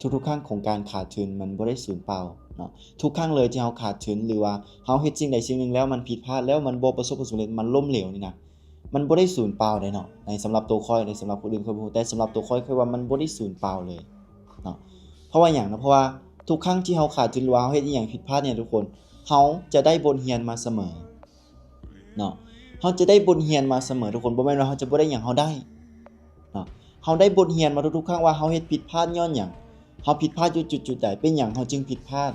ທຸກໆຄັ້ງຂອງການຂາດທຶນມັນບໍ່ໄດ້ສູນເປົ່າເນາະ. ທຸກຄັ້ງເລີຍທີ່ເຮົາຂາດທຶນ ຫຼືວ່າເຮົາເຮັດສິ່ງໃດສິ່ງໜຶ່ງແລ້ວມັນຜິດພາດ ແລ້ວມັນບໍ່ປະສົບຜົນສຳເລັດ ມັນລົ້ມເຫຼວນີ້ນະ ມັນບໍ່ໄດ້ສູນເປົ່າເດ້ເນາະ. ໃນສຳລັບໂຕຂ້ອຍ ໃນສຳລັບຄົນອື່ນຂ້ອຍບໍ່ຮູ້ ແຕ່ສຳລັບໂຕຂ້ອຍ ຂ້ອຍວ່າມັນບໍ່ໄດ້ສູນເປົ່າເລີຍເນາະ. ເພາະວ່າຫຍັງນະ? ເພາະວ່າທຸກຄັ້ງທີ່ເຮົາຂາດທຶນ ຫຼືວ່າເຮົາເຮັດອີ່ຫຍັງຜິດພາດນີ້ນະທຸກຄົນ ເຮົາຈະໄດ້ບົດຮຽນມາສະເໝີເນາະ. ເຮົາຈະໄດ້ບົດຮຽນມາສະເໝີທຸກຄົນ. ບໍ່ແມ່ນວ່າເຮົາຈະບໍ່ໄດ້ຫຍັງ ເຮົາໄດ້ເນາະ. ເຮົາໄດ້ບົດຮຽນມາທຸກໆຄັ້ງວ່າເຮົາເຮັດຜິດພາດຍ້ອນຫຍັງ ເຮົາຜິດພາດຢູ່ຈຸດໆໃດ ເປັນຫຍັງເຮົາຈຶ່ງຜິດພາດ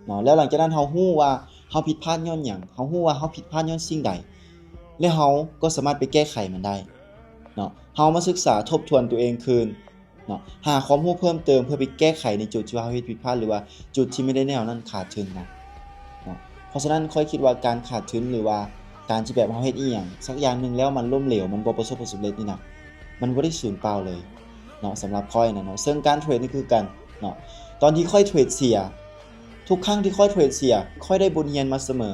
ເນາະ. ແລ້ວຫຼັງຈາກນັ້ນເຮົາຮູ້ວ່າເຮົາຜິດພາດຍ້ອນຫຍັງ ເຮົາຮູ້ວ່າເຮົາຜິດພາດຍ້ອນສິ່ງໃດ ແລ້ວເຮົາກໍສາມາດໄປແກ້ໄຂມັນໄດ້ເນາະ. ເຮົາມາສຶກສາທົບທວນຕົວເອງຄືນເນາະ ຫາຄວາມຮູ້ເພີ່ມເຕີມເພື່ອໄປແກ້ໄຂໃນຈຸດທີ່ວ່າເຮົາເຮັດຜິດພາດ ຫຼືວ່າຈຸດທີ່ແມ່ນແນວນັ້ນຂາດທຶນນະເນາະ. ເພາະສະນັ້ນຂ້ອຍຄິດວ່າການຂາດທຶນ ຫຼືວ່າການທີ່ແບບເຮົາເຮັດອີ່ຫຍັງສັກຢ່າງໜຶ່ງແລ້ວມັນລົ້ມເຫຼວ ມັນບໍ່ປະສົບຜົນສຳເລັດນີ້ນະ ມັນບໍ່ໄດ້ສູນເປົ່າເລີຍເນາະ. ສຳລັບຂ້ອຍນະເນາະ ເຊິ່ງການເທຣດນີ້ຄືກັນເນາະ. ຕອນທີ່ຂ້ອຍເທຣດເສຍ ທຸກຄັ້ງທີ່ຂ້ອຍເທຣດເສຍ ຂ້ອຍໄດ້ບົດຮຽນມາສະເໝີ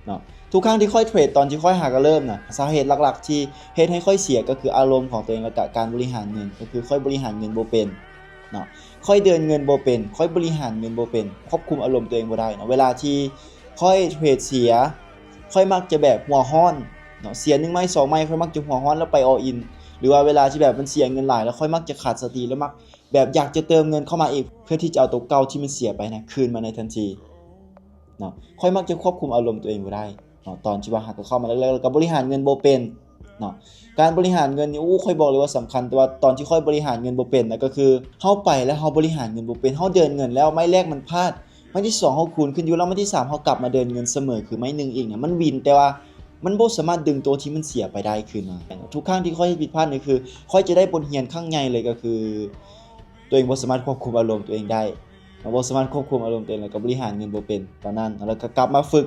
ເນາະ. ທຸກຄັ້ງທີ່ຂ້ອຍເທຣດຕອນທີ່ຂ້ອຍຫາກະເລີ່ມນະ ສາເຫດຫຼັກໆທີ່ເຮັດໃຫ້ຂ້ອຍເສຍ ກໍຄືອາລົມຂອງຕົວເອງ ແລ້ວກະການບໍລິຫານເງິນ ກໍຄືຂ້ອຍບໍລິຫານເງິນບໍ່ເປັນເນາະ. ຂ້ອຍເດີນເງິນບໍ່ເປັນ ຂ້ອຍບໍລິຫານເງິນບໍ່ເປັນ ຄວບຄຸມອາລົມຕົວເອງບໍ່ໄດ້ເນາະ. ເວລາທີ່ຂ້ອຍເທຣດເສຍ ຂ້ອຍມັກຈະແບບຫົວຮ້ອນເນາະ. ເສຍໜຶ່ງໄມ້ສອງໄມ້ ຂ້ອຍມັກຈະຫົວຮ້ອນແລ້ວໄປ all in ຫຼືວ່າເວລາທີ່ແບບມັນເສຍເງິນຫຼາຍ ແລ້ວຂ້ອຍມັກຈະຂາດສະຕິ ແລ້ວມັກ ແບບຢາກຈະເຕີມເງິນເຂົ້າມາອີກ ເພື່ອທີ່ຈະເອົາໂຕເກົ່າທີ່ມັນເສຍໄປນະ ຄືນມາໃນທັນທີເນາະ. ຂ້ອຍມັກຈະຄວບຄຸມອາລົມຕົວເອງບໍ່ໄດ້ເນາະ ຕອນທີ່ວ່າຫາກະເຂົ້າມາແລກໆ ແລ້ວກະບໍລິຫານເງິນບໍ່ເປັນເນາະ. ການບໍລິຫານເງິນນີ້ ໂອ້ ຂ້ອຍບອກເລີຍວ່າສຳຄັນ. ແຕ່ວ່າຕອນທີ່ຂ້ອຍບໍລິຫານເງິນບໍ່ເປັນນະ ກໍຄືເຮົາໄປແລ້ວເຮົາບໍລິຫານເງິນບໍ່ເປັນ ເຮົາເດີນເງິນແລ້ວໄມ້ແລກມັນພາດ ໄມ້ທີສອງເຮົາຄູນຂຶ້ນຢູ່ ແລ້ວໄມ້ທີສາມເຮົາກັບມາເດີນເງິນສະເໝີຄືໄມ້ໜຶ່ງອີກນະ ມັນວິນ ແຕ່ວ່າມັນບໍ່ສາມາດດຶງໂຕທີ່ມັນເສຍໄປໄດ້ຄືນມາ. ທຸກຄັ້ງທີ່ຂ້ອຍເຮັດຜິດພາດນີ້ ຄືຂ້ອຍຈະໄດ້ບົດຮຽນຄັ້ງໃຫຍ່ເລີຍ ກໍຄື ຕົວເອງບໍ່ສາມາດຄວບຄຸມອາລົມຕົວເອງໄດ້ ເຮົາບໍ່ສາມາດຄວບຄຸມອາລົມຕົວເອງ ແລ້ວກໍບໍລິຫານເງິນບໍ່ເປັນຕອນນັ້ນ ແລ້ວກໍກັບມາຝຶກ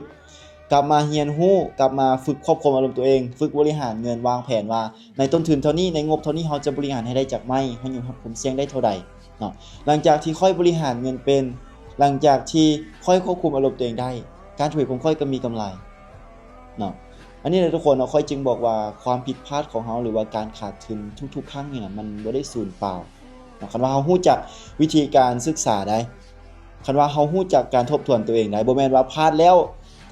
ກັບມາຮຽນຮູ້ ກັບມາຝຶກຄວບຄຸມອາລົມຕົວເອງ ຝຶກບໍລິຫານເງິນ ວາງແຜນວ່າໃນຕົ້ນທຶນເທົ່ານີ້ ໃນງົບເທົ່ານີ້ ເຮົາຈະບໍລິຫານໃຫ້ໄດ້ຈັກໄມ້ ເຮົາຍອມຮັບຄວາມສ່ຽງໄດ້ເທົ່າໃດເນາະ. ຫຼັງຈາກທີ່ຂ້ອຍບໍລິຫານເງິນເປັນ ຫຼັງຈາກທີ່ຂ້ອຍຄວບຄຸມອາລົມຕົວເອງໄດ້ ການເທຣດຂອງຂ້ອຍກໍມີກຳໄລເນາະ. ອັນນີ້ແຫຼະທຸກຄົນເນາະ ຂ້ອຍຈຶ່ງບອກວ່າຄວາມຜິດພາດຂອງເຮົາ ຫຼືວ່າການຂາດທຶນທຸກໆຄັ້ງນີ້ນະ ມັນບໍ່ໄດ້ສູນເປົ່າ. ເນາະ ຄັນວ່າເຮົາຮູ້ຈັກວິທີການສຶກສາໄດ້ ຄັນວ່າເຮົາຮູ້ຈັກການທົບທວນຕົວເອງໄດ້ ບໍ່ແມ່ນວ່າພາດແລ້ວ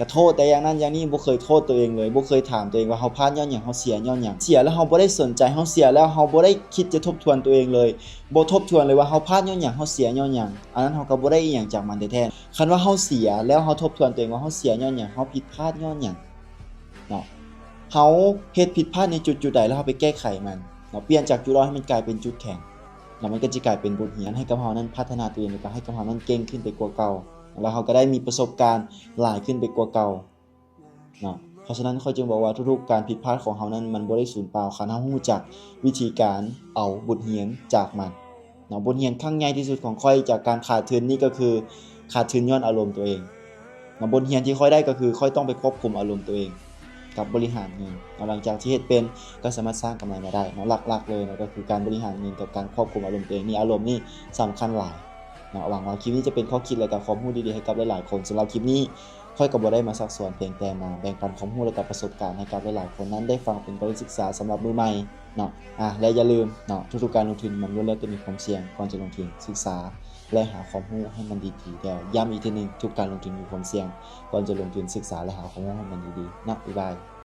ກະໂທດແຕ່ຢ່າງນັ້ນຢ່າງນີ້ ບໍ່ເຄີຍໂທດຕົວເອງເລີຍ ບໍ່ເຄີຍຖາມຕົວເອງວ່າເຮົາພາດຍ້ອນຫຍັງ ເຮົາເສຍຍ້ອນຫຍັງ. ເສຍແລ້ວເຮົາບໍ່ໄດ້ສົນໃຈ ເຮົາເສຍແລ້ວເຮົາບໍ່ໄດ້ຄິດຈະທົບທວນຕົວເອງເລີຍ ບໍ່ທົບທວນເລີຍວ່າເຮົາພາດຍ້ອນຫຍັງ ເຮົາເສຍຍ້ອນຫຍັງ ອັນນັ້ນເຮົາກໍບໍ່ໄດ້ອີ່ຫຍັງຈາກມັນແທ້ໆ. ຄັນວ່າເຮົາເສຍແລ້ວເຮົາທົບທວນຕົວເອງວ່າເຮົາເສຍຍ້ອນຫຍັງ ເຮົາຜິດພາດຍ້ອນຫຍັງເນາະ ເຮົາເຮັດຜິດພາດໃນຈຸດໆໃດ ແລ້ວເຮົາໄປແກ້ໄຂມັນເນາະ ປ່ຽນຈາກຈຸດອ່ອນໃຫ້ມັນກາຍເປັນຈຸດແຂງ ແລ້ວມັນກໍຈະກາຍເປັນບົດຮຽນໃຫ້ກັບເຮົານັ້ນພັດທະນາຕົວເອງ ແລ້ວກໍໃຫ້ກັບເຮົານັ້ນເກັ່ງຂຶ້ນໄປກວ່າເກົ່າ ແລ້ວເຮົາກໍໄດ້ມີປະສົບການຫຼາຍຂຶ້ນໄປກວ່າເກົ່າເນາະ. ເພາະສະນັ້ນຂ້ອຍຈຶ່ງບອກວ່າທຸກໆການຜິດພາດຂອງເຮົານັ້ນມັນບໍ່ໄດ້ສູນເປົ່າ ຄັນເຮົາຮູ້ຈັກວິທີການເອົາບົດຮຽນຈາກມັນເນາະ. ບົດຮຽນຄັ້ງໃຫຍ່ທີ່ສຸດຂອງຂ້ອຍຈາກການຂາດທຶນນີ້ກໍຄືຂາດທຶນຍ້ອນອາລົມຕົວເອງເນາະ. ບົດຮຽນທີ່ຂ້ອຍໄດ້ກໍຄືຂ້ອຍຕ້ອງໄປຄວບຄຸມອາລົມຕົວເອງ ກັບບໍລິຫານເງິນເນາະ. ຫຼັງຈາກທີ່ເຮັດເປັນ ກໍສາມາດສ້າງກຳໄລມາໄດ້ເນາະ. ຫຼັກໆເລີຍເນາະ ກໍຄືການບໍລິຫານເງິນກັບການຄວບຄຸມອາລົມຕົວເອງນີ້ ອາລົມນີ້ສຳຄັນຫຼາຍເນາະ. ຫວັງວ່າຄລິບນີ້ຈະເປັນຂໍ້ຄິດ ແລະ ກະຄວາມຮູ້ດີໆໃຫ້ກັບຫຼາຍໆຄົນ. ສຳລັບຄລິບນີ້ ຂ້ອຍກໍບໍ່ໄດ້ມາຊັກຊວນ ພຽງແຕ່ມາແບ່ງປັນຄວາມຮູ້ ແລະ ກະປະສົບການໃຫ້ກັບຫຼາຍໆຄົນນັ້ນໄດ້ຟັງ ເປັນການສຶກສາສຳລັບມືໃໝ່ເນາະ. ອາ ແລະ ຢ່າລືມເນາະ ທຸກໆການລົງທຶນມັນລ້ວນແລ້ວແຕ່ມີຄວາມສ່ຽງ. ກ່ອນຈະລົງທຶນ ສຶກສາ ແລະ ຫາຄວາມຮູ້ໃຫ້ມັນດີໆ ແລ້ວຢ້ຳອີກເທື່ອໜຶ່ງ ທຸກການລົງທຶນມີຄວາມສ່ຽງ. ກ່ອນຈະລົງທຶນ ສຶກສາ ແລະ ຫາຄວາມຮູ້ໃຫ້ມັນດີໆເນາະ. ບາຍບາຍ.